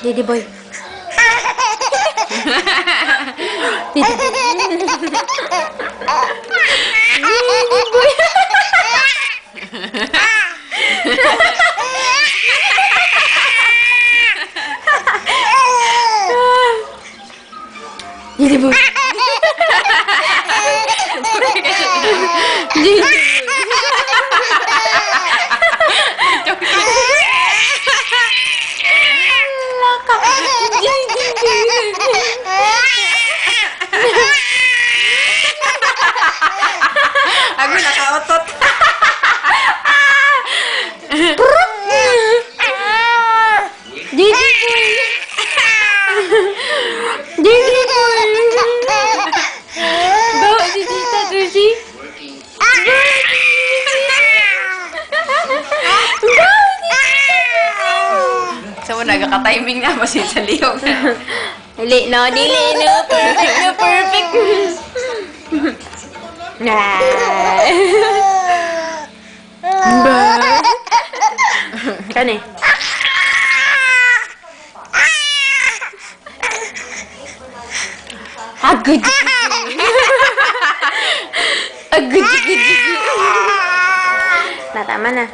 Didi boy. Didi boy. Didi boy. Didi boy. Didi boy. Ako nakautot. Didi boy. Didi boy. Bawa si Tita Susi. Sa mo nagaka-timing na ba sa lihok? Dili no, dili no. Perfect no, perfect. Nah. Ba. Kani. Agad. Agad. Na, tama na.